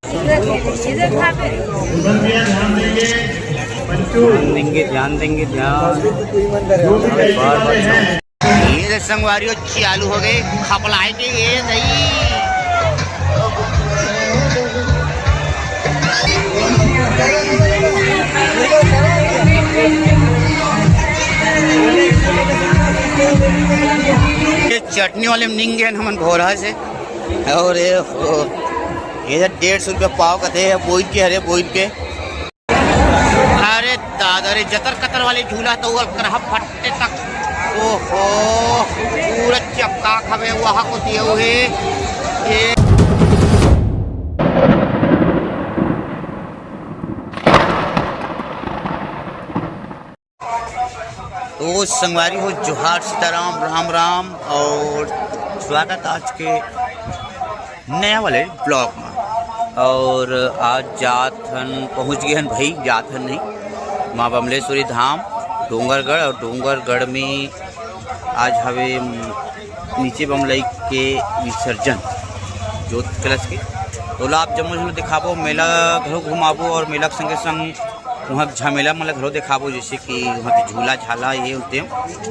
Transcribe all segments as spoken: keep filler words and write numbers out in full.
ध्यान देंगे, ध्यान देंगे, ध्यान। अरे बार बार ये दे संगवारी हो, चालू हो गए खपलाई के ये दही। ये चटनी वाले में निंगे हमन भोरा से। और ये, ये डेढ़ सौ रुपया पाव कथे है, बोइर के, हरे बोइर के। अरे दादा रे, जतर कतर वाले झूला तो वो करहा फट्टे तक। ओहो, पूरा चपका खबे वहाँ को दिए हुए। ये तो संगवारी हो, जोहार, सीताराम, राम राम और स्वागत आज के नया वाले ब्लॉग में। और आज जात हन, पहुँच गए हन भाई, जात हन नहीं, माँ बमलेश्वरी धाम डोंगरगढ़। और डोंगरगढ़ में आज हवे नीचे बमलई के विसर्जन जोत कलश के। तो ओला आप जम्मो झन दिखाबो, मेला घलो घुमाबो और मेला के संगे संग वहाँ के झमेला मन ल घलो देखाबो, जैसे कि वहाँ के झूला झाला ये होते हैं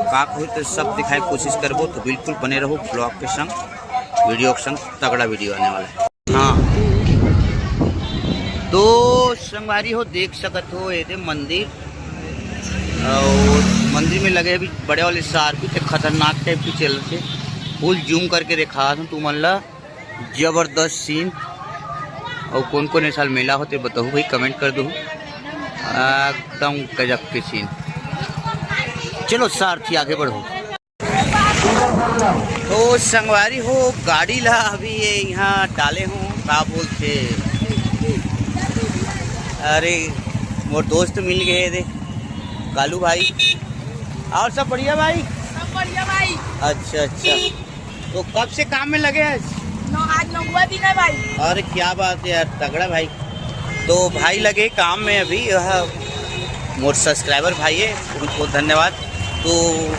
का कोई, तो सब दिखाए के कोशिश करबो। तो बिल्कुल बने रहो ब्लॉग के संग, वीडियो के संग, तगड़ा वीडियो आने वाला है। हाँ, तो संगवारी हो, देख सकत हो ये दे मंदिर, और मंदिर में लगे अभी बड़े वाले सार भी थे, खतरनाक टाइप की चल थे। फुल जूम करके देखा तुमन ला। जबरदस्त सीन। और कौन कौन ए साल मेला होते बताहू भाई, कमेंट कर दो। एकदम गजब के सीन। चलो सारथी आगे बढ़ो। तो संगवारी हो, गाड़ी ला अभी ये यहाँ डाले हूँ, का बोलते, अरे मोर दोस्त मिल गए थे कालू भाई। और सब बढ़िया भाई? सब बढ़िया भाई। अच्छा अच्छा, तो कब से काम में लगे हैं? नौ, आज नौवा दिन है भाई। अरे क्या बात है यार, तगड़ा भाई। तो भाई लगे काम में अभी, यह मोर सब्सक्राइबर भाई है, बहुत बहुत धन्यवाद। तो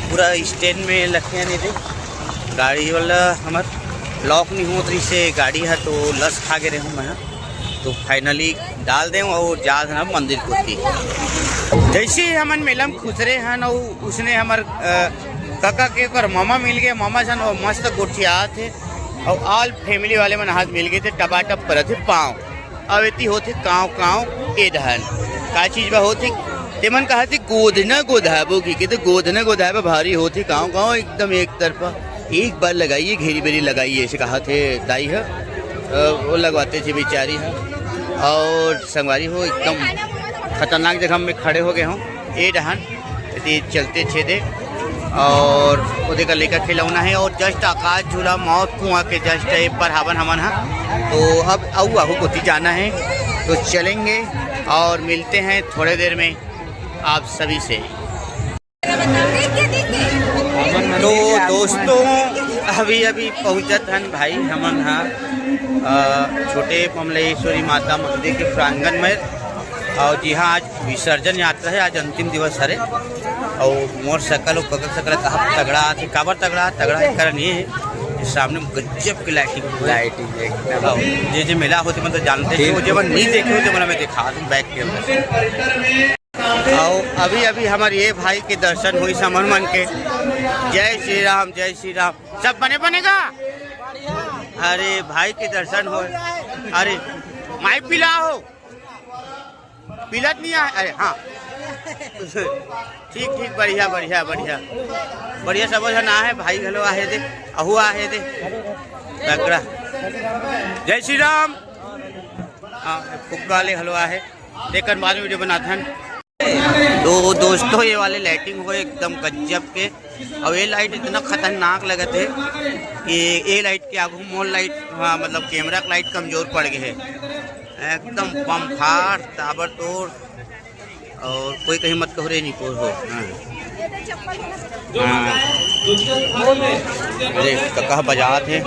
पूरा स्टैंड में लगे हैं, नहीं थे गाड़ी वाला हमार लॉक नहीं होत रही से गाड़ी है, तो लस खा के रहूँ मैं। तो फाइनली डाल दें और जा दें अब मंदिर कोती। जैसे ही हमन मेला में खुसरे हन, और उसने हमर, अ, कका के ओकर मामा मिल गए, मामा सन और मस्त गोठियात हे, और ऑल फैमिली वाले मन हाथ मिल गए थे, टपाटप करत हे पाँव। अब एती होथे काँव काँव ए डहन। का चीज बा होथे? तेमन कहा थे गोधना गोधाबो की, कहते गोधना गोधाबा भारी होथे काँव काँव एकदम एक तरफा। एक बार लगाइए, घेरी बेरी लगाइए, ऐसे कहा थे दाई है। अ, वो लगवाते थे बेचारी है। और संगवारी हो एकदम खतरनाक जगह में खड़े हो गए हों। ए डहन एती चलते छेदे और ओदे का लेकर खिलौना है और जस्ट आकाश झूला मौत कुआं के जस्ट ए पर हावन हमन हा। तो अब अउ आहू कोती जाना है, तो चलेंगे और मिलते हैं थोड़े देर में आप सभी से। तो दोस्तों, अभी अभी पहुंचत हन भाई हमन हा, अ, छोटे पमलेश्वरी माता मंदिर के प्रांगण में। और जी हाँ, आज विसर्जन यात्रा है, आज अंतिम दिवस हरे। और मोर सकल और ककल सकल कहा तगड़ा आथे, काबर तगड़ा, तगड़ा के कारण ये है कि सामने गजब की लाइटिंग हुई। लाइटिंग एकदम। और जे जे मेला होते मतलब जानते हैं, वो जे मन नहीं देखे होते, मतलब मैं दिखा दूँ बैक कैमरा से। और अभी अभी हमारे ये भाई के दर्शन हुई समन मन के। जय श्री राम, जय श्री राम। सब बने बनेगा। अरे भाई के दर्शन हो। अरे माई पिला हो। पिलत नहीं आए, अरे हाँ। ठीक ठीक, बढ़िया बढ़िया बढ़िया बढ़िया, सब झन आहे, भाई घलो आहे दे, अहू आहे दे। तगड़ा। जय श्री राम। हाँ, फुग्गा ले घलो आहे, तेकर बाद में वीडियो बनाथन। तो दोस्तों, ये वाले लाइटिंग हो एकदम गजब के। और ये लाइट इतना खतरनाक लगत है कि ये लाइट के आगू मोर लाइट, हाँ, मतलब कैमरा का लाइट कमजोर पड़ गए है। एकदम बम फाड़ ताबड़तोड़। और कोई कहीं मत कहो रे, नहीं कोई हो। हाँ। हाँ। अरे कका बजात है,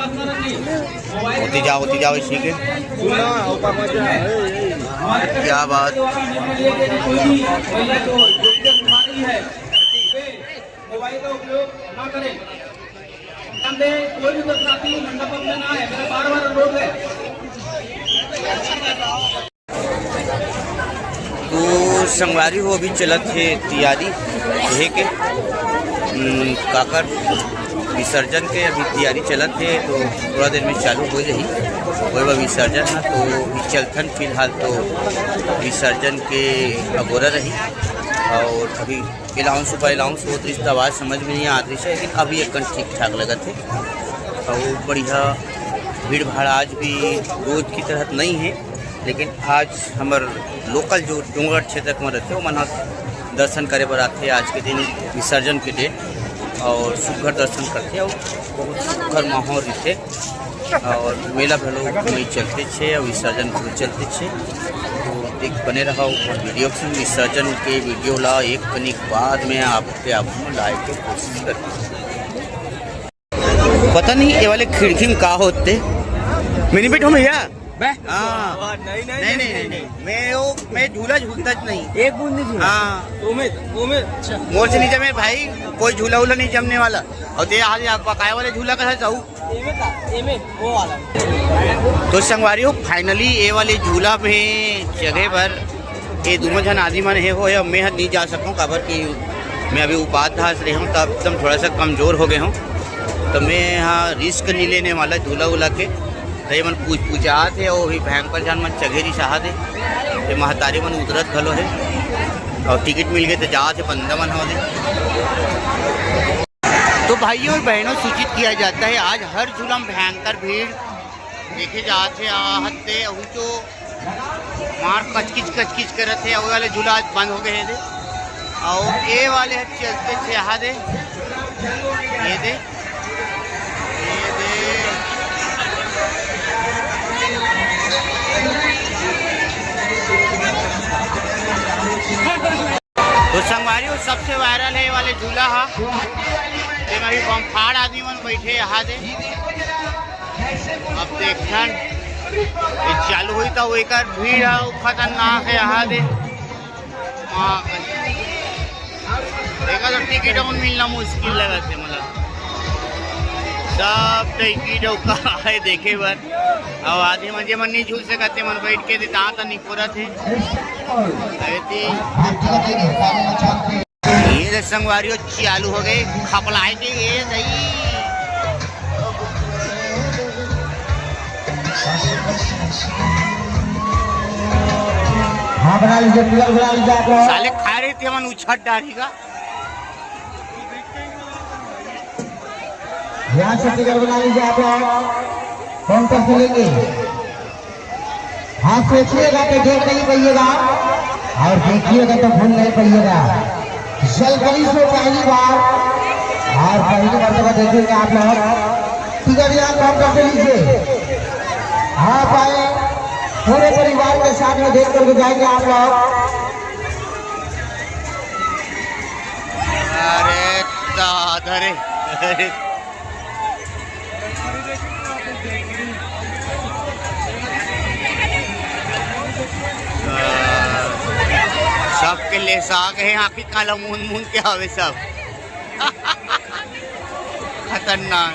होती जाओ, होती जाओ इसी के। क्या बात। मोबाइल का उपयोग ना करें। ध्यान दें, कोई भी दर्शनार्थी मंडप में ना आए, मेरा बार बार अनुरोध है। तो संगवारी हो, अभी चलत हे तियारी हे के, हम्म, काकर विसर्जन के अभी तियारी चलत हे, तो थोड़ा देर में चालू हो जाही। ओए बा विसर्जन ह, तो अभी चलथन फिलहाल तो विसर्जन के अगोरा रही। और अभी अनाउंस ऊपर अनाउंस होत रहिस, त आवाज़ समझ में नहीं आत रहिस हे, लेकिन अभी एकदम ठीक ठाक लगत हे। और बढ़िया भीड़ भाड़ आज भी रोज की तरह नहीं है, लेकिन आज हमर लोकल जो डोंगरगढ़ क्षेत्र के मन रहिथे, ओमन ह दर्शन करे बर आथे आज के दिन विसर्जन के डेट, और सुघर दर्शन करथे और बहुत सुघर माहौल रहिथे। और मेला घलो घूमे चलते छे और विसर्जन घलो चलते छे। तो देख बने रहा वीडियो के संग। विसर्जन के वीडियो ला एक कनिक बाद में आपके आप लाइव के कोशिश करते। पता नहीं ये वाले खिड़की में का होते। मिनी बिट हो भैया? मैं? हाँ। नहीं, नहीं, नहीं, नहीं, नहीं, नहीं। नहीं। मैं वो, मैं झूला झूलता ज नहीं। एक बूंद नहीं झूला। हाँ। उमेद, उमेद। अच्छा। मोर से नहीं जमे भाई, कोई झूला वूला नहीं जमने वाला। और दे आज आप पकाए वाले झूला कैसे जाऊ? एमे का, एमे, वो वाला। तो संगवारी हो, finally ये वाले झूला में जगह पर ये दोनों झन आदमी मन हे हो, अब मैं ह नहीं जा सकूँ, काबर कि मैं अभी उपास रहे हूँ, तब एकदम थोड़ा सा कमजोर हो गए हूँ, तो मैं यहाँ रिस्क नहीं लेने वाला झूला उला के। तो ये मन पूछ पूछात हे, वो भी भयंकर झन मन चघेरी चाहत हे, ये महतारी मन उतरत घलो हे, और टिकट मिल गए तो जात हे बंदा मन हो दे। तो भाइयों और बहनों, सूचित किया जाता है, आज हर झूला में भयंकर भीड़ देखे जात हे। आहत ते अहू तो मार कचकिच कचकिच करत हे, अउ वाले झूला आज बंद हो गए हे दे। अउ ए वाले ह चलते थे यहाँ दे, ये दे, ये दे। तो संगवारी हो, सबसे वायरल हे ये वाले झूला हा, जेमा भी बमफाड़ आदमी मन बैठे यहाँ दे। अब देखथन, ये चालू होई त एकर भीड़ हा खतरनाक हे यहाँ दे। हाँ, देखा तो टिकट अउ मिलना मुश्किल लगत हे, मतलब सब टिकट अउ का हे देखे बर। अब आदमी मन जेमन नहीं झूल सकत, तेमन बैठ के दे, तात निकोरत हे। अरे ती। ये दे संगवारी हो, चालू हो गए खपलाए के, ये दई। हाँ, बना लीजिए, पूरा बना लीजिए आप लोग। साले खा रहे थे, मन उछट डालेगा। यहाँ से टिकट बना लीजिए आप लोग, कौन कौन से लेंगे? हाँ, सोचिएगा तो देख नहीं पाइएगा, और देखिएगा तो भूल नहीं पाइएगा। जलपरी से पहली बार, और पहली मर्तबा देखेंगे आप लोग। टिकट यहाँ कौन कौन से लीजिए, आप आए, पूरे परिवार के साथ में देख करके जाएंगे आप लोग। अरे दादा रे। सबके लेसा गए, आँखी काला मूंद मूंद के आवे सब। खतरनाक।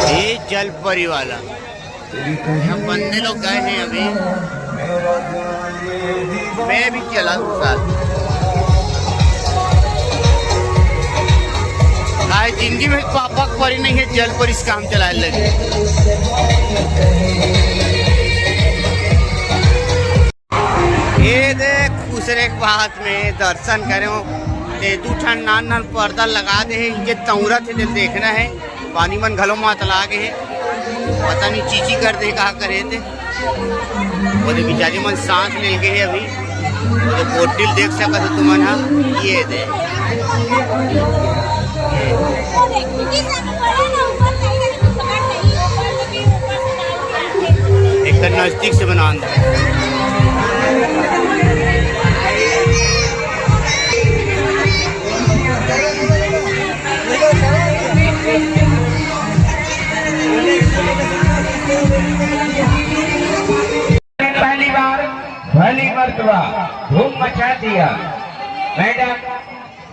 ये जलपरी वाला। यहाँ बंदे लोग गए हैं अभी। मैं भी चला दूँ साथ। आज जिंदगी में पापा के परी नहीं है, जलपरी से काम चलाए लगे। ये देख, खुसरे के बाद में दर्शन करे हो, ते दू ठन नान नान पर्दा लगा दे हे, इनके तौरत हे, ते देखना है। पानी मन घलो मातला गे हे, पता नहीं चीची कर दे, का करे ते। ओदे बिचारी मन सांस ले गे हे अभी। ओदे बोतल देख सकत हो तुमन हा, ये दे। एक नजदीक से बना अंदर। पहली बार पहली मर्तबा धूम मचा दिया। मैडम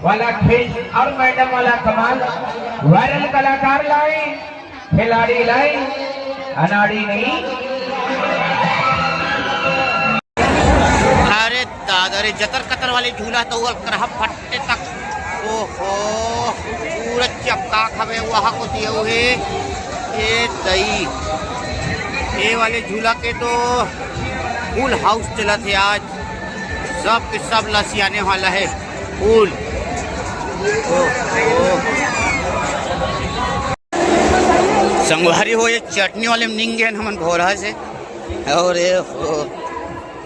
वाला खींच और मैडम वाला कमाल, वायरल कलाकार लाइन। खिलाड़ी लाइन, अनाड़ी नहीं। अरे दादा रे, जतर कतर वाले झूला तो वो करहा फट्टे तक। ओहो, पूरा चपका खबे वहा को दिया हुए। ए दई, ये वाले झूला के तो फुल हाउस चला थे आज, सब के सब लसियाने वाला है फुल। ओहो। संगवारी हो, ये चटनी वाले में निंगे हन हमन भोरा से। और ये, ओ,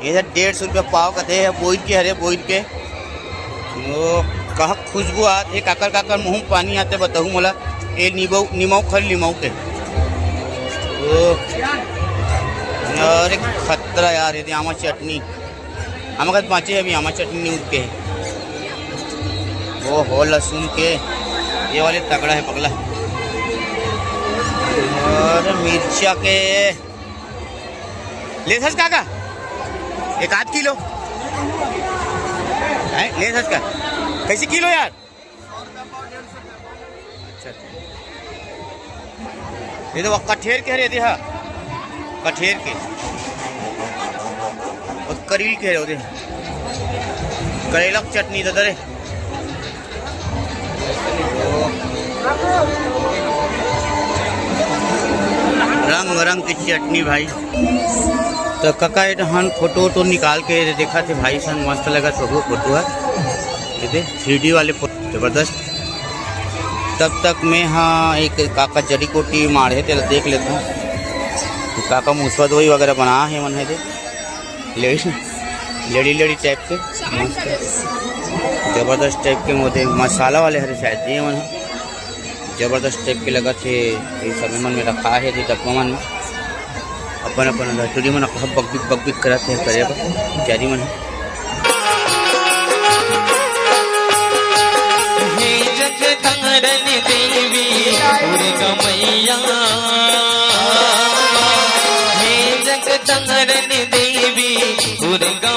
ये जो डेढ़ सौ रुपया पाव का दे है, बोइर के, हरे बोइर के। ओ, कहा खुशबू आत हे, काकर काकर मुंह में पानी आते, बताहू मोला। ये नींबू, नींबू खर लीमऊ के। ओ, अरे खतरा यार, ये दे आमा चटनी। आमा कत बाँचे हे अभी, आमा चटनी नहीं उठ के। ओ हो, लहसुन के, ये वाले तगड़ा है पगला। और मिर्चा के, ले सच काका, एक आध किलो। हैं, ले सच का, कैसे किलो यार? अच्छा, अच्छा। ये तो कठेर के हरे, ये दे हा। कठेर के। और करील के हरे, वो दे। करेला के चटनी दे दे रे। रंग रंग की चटनी भाई। तो कका, ये तो हम फोटो वोटो निकाल के देखा थे भाई सन, मस्त लगा सब फोटो है। ये दे, थ्री डी वाले फोटो जबरदस्त। तब तक मैं, हाँ, एक काका जड़ी कोटी माढ़े तेला देख लेता हूँ। काका मुसवा दवाई वगैरह बना है मन है दे। लेडी, लेडी, लेडी टाइप के मस्त, जबरदस्त टाइप के मोदे मसाला वाले हरे शायद ये मन ह। जबरदस्त टाइप के लगत हे। ये सब मन में रखा है, ये डब्बा मन में अपन अपन धतूरी मन ह बकबिक बकबिक करत हे करे बर, जारी मन ह। हे जगदम्बा देवी दुर्गा मैया, हे जगदम्बा देवी दुर्गा